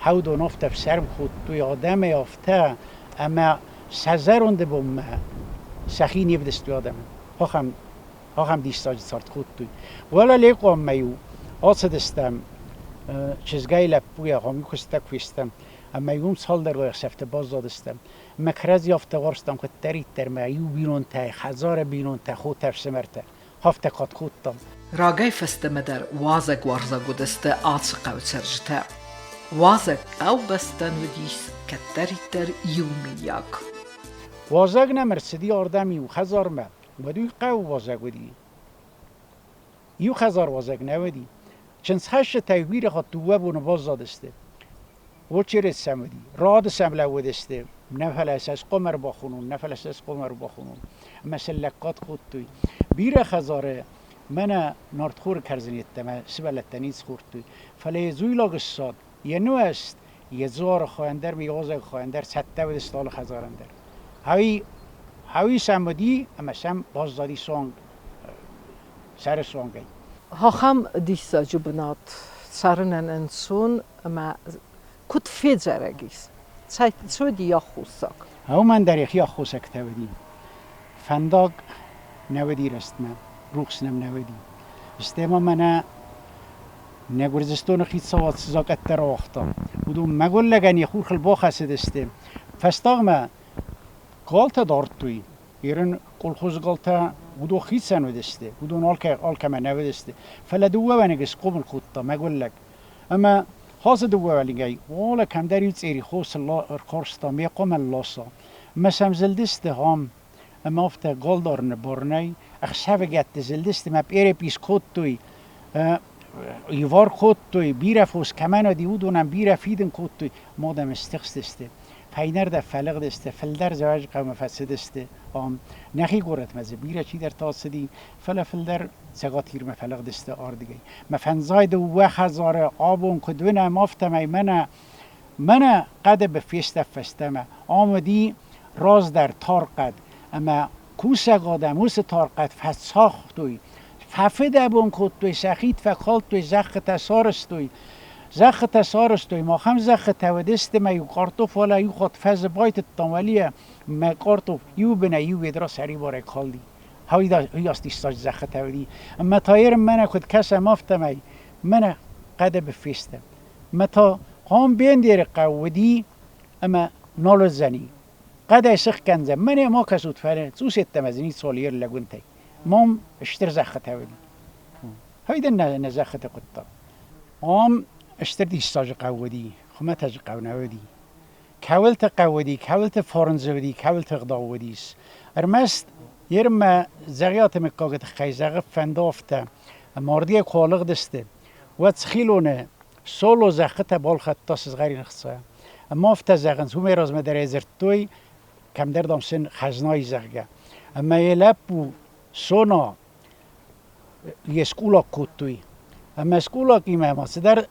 Хӕудон афтӕ ӕфсӕрм кодтой адӕмӕй афтӕ, ӕмӕ сӕ зӕронды бонмӕ сӕхи не вдыстой адӕмӕн. Ахӕм, ахӕм диссаджы цард кодтой. Уӕлӕ Лекъуанмӕ-иу ацыдыстӕм чызгӕй лӕппуйӕ, ахӕм куыстӕг фестӕм, ӕмӕ уым цалдӕр ӕхсӕвты баззадыстӕм. Мӕ кӕрӕдзи афтӕ уарзтам куыддӕриддӕр мӕ иу бинонтӕ, хӕдзары бинонтӕ, хотӕ, ӕфсымӕртӕ. Афтӕ кад кодтам. Рагӕй фӕстӕмӕ дӕр уазӕгуарзаг уыдысты ацы хъӕуы цӕрджытӕ. Уазӕг хъӕубӕстӕн уыдис кӕддӕриддӕр иумиаг. Уазӕг нӕм ӕрцыди ардӕм иу хӕдзармӕ, уӕд уый хъӕуы уазӕг уыди. Иу хӕдзар уазӕг нӕ уыди. Чындзхӕсджытӕй бирӕ хатт дыууӕ боны баззадысты. Очеред сӕм уыди, рады сӕм лӕууыдысты, нӕ фӕлӕ сӕ схъом ӕрбахонон, нӕ фӕлӕ сӕ схъом ӕрбахонон. Ӕмӕ сын лӕггад кодтой. Бирӕ хӕдзары Мӕнӕ нартхоры кӕрдзын йеддӕмӕ сывӕллӕттӕ ницы хордтой. Фӕлӕ йӕ дзуйлаг ссад, йӕ нуӕзт, йӕ дзуары хай ӕндӕр, йӕ уазӕг хай ӕндӕр цӕттӕ уыдысты алы хӕдзарӕн дӕр. Хауи сӕм уыди ӕмӕ сӕм баззади суанг сӕры суангӕй. Ахӕм диссаджы бынат цӕрынӕн ӕнцон ӕмӕ куыд федзӕрӕг ис? Цы уыди аххосаг? Уымӕн дӕр йӕхи аххосӕгтӕ уыди. Фӕндаг нӕ уыди рӕстмӕ, рухс нӕм нӕ уыди. Стӕй ма мӕнӕ нӕ Гуырдзыстоны хицауад цы закъӕттӕ рауагъта, уыдон мӕгуыр лӕгӕн йӕ хурхыл бахӕцыдысты. Фӕстагмӕ галтӕ дардтой, Ирын колхозы галтӕ уыдон хицӕн уыдысты, уыдон алкӕмӕ нӕ уыдысты. Фӕлӕ дыууӕ уӕныгы схъомыл кодта мӕгуыр лӕг. Ӕмӕ хасы дыууӕ уӕлыгӕй уалӕ кӕмдӕр иу цъери хос ӕркарста, ме хъуамӕ ласа. Ӕмӕ сӕм зылдысты ам, ӕмӕ афтӕ галдарыны бар нӕй. Ӕхсӕвыгӕтты зылдысты мӕ пъерепис кодтой, ивар кодтой, бирӕ фос кӕмӕн уыди, уыдонӕн бирӕ фидын кодтой. Мадӕм стыхстысты. Фӕйнӕрдӕм фӕлыгъдысты, фылдӕр Дзӕуӕджыхъӕумӕ фӕцыдысты ам. Нӕхи горӕтмӕ дзы бирӕ чидӕртӕ ацыди, фӕлӕ фылдӕр Цӕгат Ирмӕ фӕлыгъдысты ардыгӕй. Мӕ фӕндзай дыууӕ хӕдзары абон куыд уынӕм, афтӕмӕй мӕнӕ мӕнӕ хъӕды фестӕ фӕстӕмӕ. Ам уыди раздӕр тархъӕд, ӕмӕ кусӕг адӕм уыцы тархъӕд фӕцагътой, фӕфыдӕбон кодтой, сӕ хид фӕкалдтой, зӕххытӕ сарӕзтой. Зӕххытӕ сарӕзтой, махӕн зӕххытӕ уыдысты мӕ иу картоф уӕлӕ иу хатт фӕзы байтыдтам уӕлийӕ, мӕ картоф иу бынӕй иу ведра сӕрибарӕй калди. Уыйас диссаджы зӕххытӕ уыди. Ӕмӕ та ерын мӕнӕ куыд кӕсӕм, афтӕмӕй мӕнӕ хъӕды фестӕм. Мӕ та Хъамбендеры хъӕу уыди ӕмӕ нал уыдзӕни. Хъӕдӕй сых кӕндзӕн, мӕнӕ ма кӕсут, фӕлӕ цъус йеддӕмӕ дзы ницуал йе рлӕгуынтӕй. Мам стыр зӕххытӕ уыди. Хайдӕн нӕ зӕххыты хъуыддаг. Ам стыр диссаджы хъӕу уыди, хуымӕтӕджы хъӕу нӕ уыди. Кӕуылты хъӕу уыди, кӕуылты фарн дзы уыди, кӕуылты ӕгъдау уыдис. Ӕрмӕст ермӕ Дзӕгъиаты мыггаджы тыххӕй зӕгъы фӕнды афтӕ, мардгӕ куы алыгъдысты, уӕд Схилоны Соло зӕххытӕ балхӕдта сызгъӕрин ӕхца. Ӕмӕ афтӕ зӕгъынц, уымӕй размӕ дӕр ӕй дзырдтой, кӕмдӕр, дам, сын хӕзнайы, зӕгъгӕ. Ӕмӕ йӕ лӕппу Сона йе скъолаг кодтой. Ӕмӕ скъолагимӕ ма цыдӕр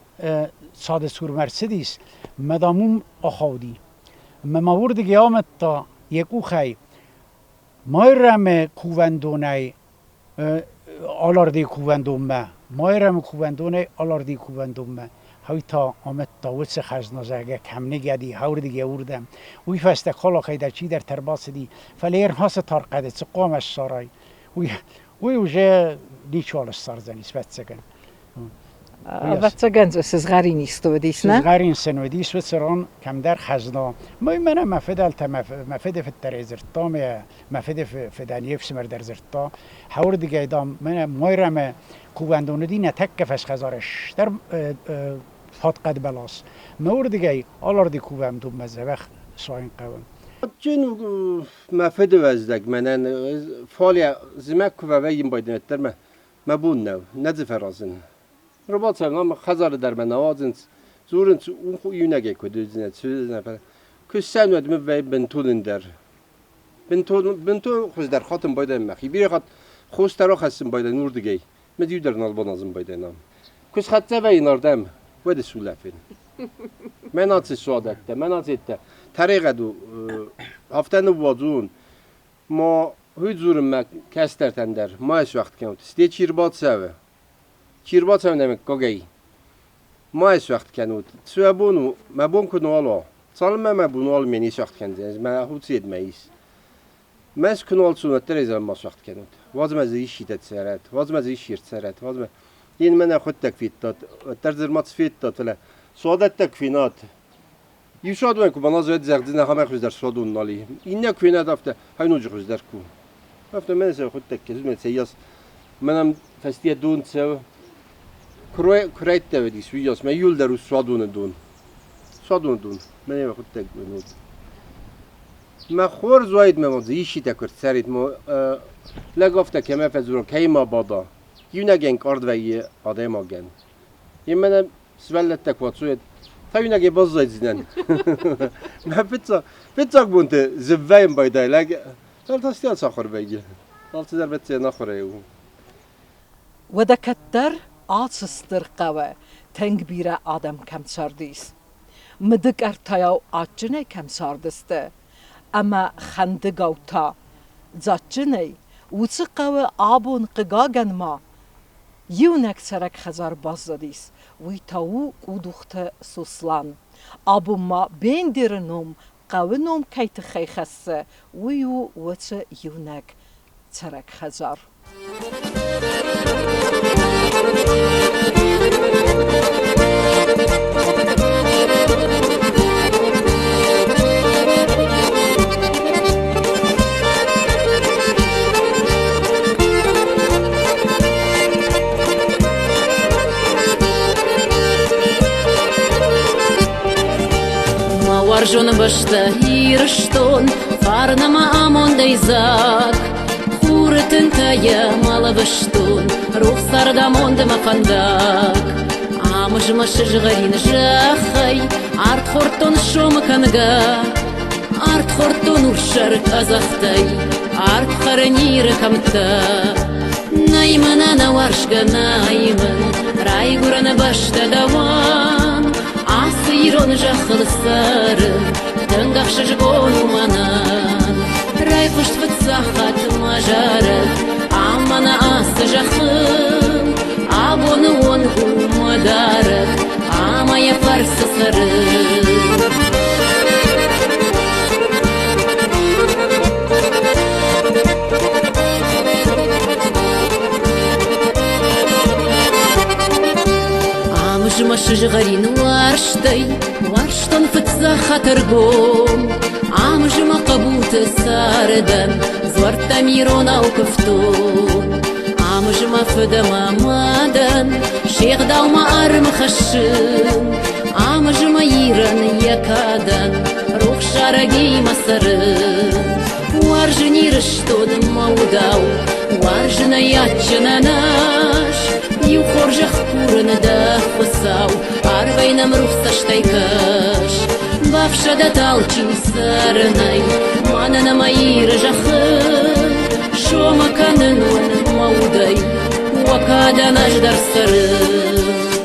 цады цурмӕ ӕрцыдис, ӕмӕ, дам, уым ахауди. Ӕмӕ ма уырдыгӕй амыдта йӕ къухӕй Майрӕмы кувӕндонӕй Алардыйы кувӕндонмӕ, Майрӕмы кувӕндонӕй Алардыйы кувӕндонмӕ. Уый та амыдта уыцы хӕзна, зӕгъгӕ, кӕм ныгӕди, хӕуырдыгӕй уырдӕм. Уый фӕстӕ Калакӕй дӕр чидӕртӕ ӕрбацыди, фӕлӕ йе рхацы тархъӕды цы хъуамӕ ссарай, уый, уый уже ничуал ссардзӕнис, ӕвӕццӕгӕн. Ӕвӕццӕгӕн дзы сызгъӕрин исты уыдис, нӕ? Сызгъӕрин сын уыдис уыцы ран кӕмдӕр хӕзна. Мӕ мӕнӕ мӕ фыдӕлтӕ, мӕ фыды фыддӕрӕй дзырдта, мӕ фыды фыдӕн йе фсымӕр дӕр дзырдта. Хӕуырдыгӕй, дам, мӕнӕ Майрӕмы кувӕндон уыди нӕ тӕккӕ фӕсхӕдзары стыр фатхъӕд бӕлас. Мӕ уырдыгӕй алырдыг кувӕндонмӕ дзӕбӕх суайын хъӕуы. Адджын мӕ фыдывӕздӕг мӕнӕн фале зымӕг куы фӕвӕййын байдӕнӕддӕр мӕ мӕ бон нӕу, нӕ дзы фӕразын. Рабацӕуын ам хӕдзары дӕр мӕ нӕ уадзынц, дзурынц, иунӕгӕй куыд уыдзынӕ, цы уыдзынӕ. Куы ссӕн, уӕд мын вӕййы бынтон ӕндӕр. Бынтон, бынтон хуыздӕр хатын байдайын мӕхи. Бирӕ хатт хостӕ рахӕссын байдайын уырдыгӕй. Мӕ иу дӕр нал баназын байдайын ам. Куы схӕццӕ вӕййын ардӕм, уӕд сулӕфын. Мӕн аци суадӕттӕ, мӕн аци тӕрегъӕд у, афтӕ ныууадзон, Ма уый дзурынмӕ кӕстӕртӕн дӕр ма ысуӕгъд кӕнут. Сте чи рбацӕуы? Чи рбацӕуы нӕ мыггагӕй? Ма ысуӕгъд кӕнут. Цы уӕ бон у? Мӕ бон куы нал уа. Цалынмӕ мӕ бон уал ме не суӕгъд кӕндзӕн, мӕ хуцедмӕ ис. Мӕ куы нал цон, уӕддӕр ӕй ма суӕгъд кӕнут. Уадз мӕ дзы исчитӕ цӕрӕд, уадз мӕ дзы исчи ӕрцӕрӕд, уадз мӕ. Йын мӕ нӕ хуыдтӕг федтат, уӕддӕр дзы ма цы федтат, фӕлӕ суадӕттӕг фенат. Иу суадонӕй куы баназы, уӕд зӕгъдзынӕ, ахӕмӕй хуыздӕр суадон нал и. Иннӕ куы фенат, афтӕ, хай ноджы хуыздӕр ку. Афтӕ мӕнӕ сӕ хуыдтӕг кӕсут, мӕ цӕййас мӕнӕн фӕстийӕ дон цӕуы. Куырӕйттӕ уыдис, уыйас мӕ иуылдӕр у суадоны дон. Суадоны дон, мӕнӕ хуыдтӕг нот. Мӕ хорз уаид, мӕ дзы исчитӕ куы рцӕрид, лӕг афтӕ кӕмӕ фӕдзура, кӕй ма бада. Иунӕг ӕнкъард вӕййы адӕймагӕн. Йемӕ сывӕллӕттӕ куы ацуйӕд, тауинагӕй баззайдзынӕн. Мӕ фыццаг, фыццаг бонты зыввӕйын байдайы лӕг, фӕлтастиан сахуыр вӕййы. Алцыдӕр бӕццӕ нахуырӕй у. Уӕдӕ кӕддӕр ацы стыр хъӕуы тынг бирӕ адӕм кӕм цардис, мыды къӕртайау адджынӕй кӕм цардысты ӕмӕ хӕндыгау та дзаджджынӕй, уыцы хъӕуы абон, хъыгагӕн ма, иунӕг цӕрӕг хӕдзар баззадис, уый та у Къудухты Сослан. Абон ма Бендеры ном хъӕуы ном кӕй тыххӕй хӕссы, уый у уыцы иунӕг цӕрӕг хӕдзар. Мӕ уарзон бӕстӕ Ирыстон, фарн ӕмӕ амондӕй дзаг. Хуры тынтӕ йӕ малавӕстон, рухс цардамонд ӕмӕ фӕндаг. Ам змӕ сызгъӕрин зӕххӕй ард хордтон сомы кӕнгӕ. Ард хордтон урссӕр къӕдзӕхтӕй, ард хӕрын Иры кӕмттӕ. Нӕй мын ӕнӕуарзгӕ, нӕй мын райгуырӕн бӕстӕ дӕуӕн. Ацы ирон зӕххыл цӕрын тынг ӕхсызгон у мӕнӕн. Райхъуыст фыццаг хатт мӕ зарӕг ам мӕнӕ ацы зӕххыл. Абоны онг у мӕ дарӕг ӕмӕ йӕ фӕрцы цӕрын. Ам змӕ сызгъӕрин уарзтӕй уарзтон фыццаг хатыргом. Ам змӕ хъӕбулты цардӕн дзуӕрттӕм иронау куывтон. Ам змӕ фыд ӕмӕ мадӕн се гъдаумӕ арм хӕссын. Ам змӕ Ирӕн йӕ кадӕн рухс зарӕгимӕ цӕрын. Уарзын Ирыстон мӕ удау, уарзын ӕй адджын ӕнас. Иу хорзӕх курын дӕ, Хуыцау, арвӕй нӕм рухс цӕстӕй кӕс. Бафсӕдӕт алчи цӕрынӕй, мӕнӕн ӕмӕ Иры зӕххыл. Сомы кӕнын уын мӕ удӕй, уӕ кадӕн ӕз дӕр цӕрын.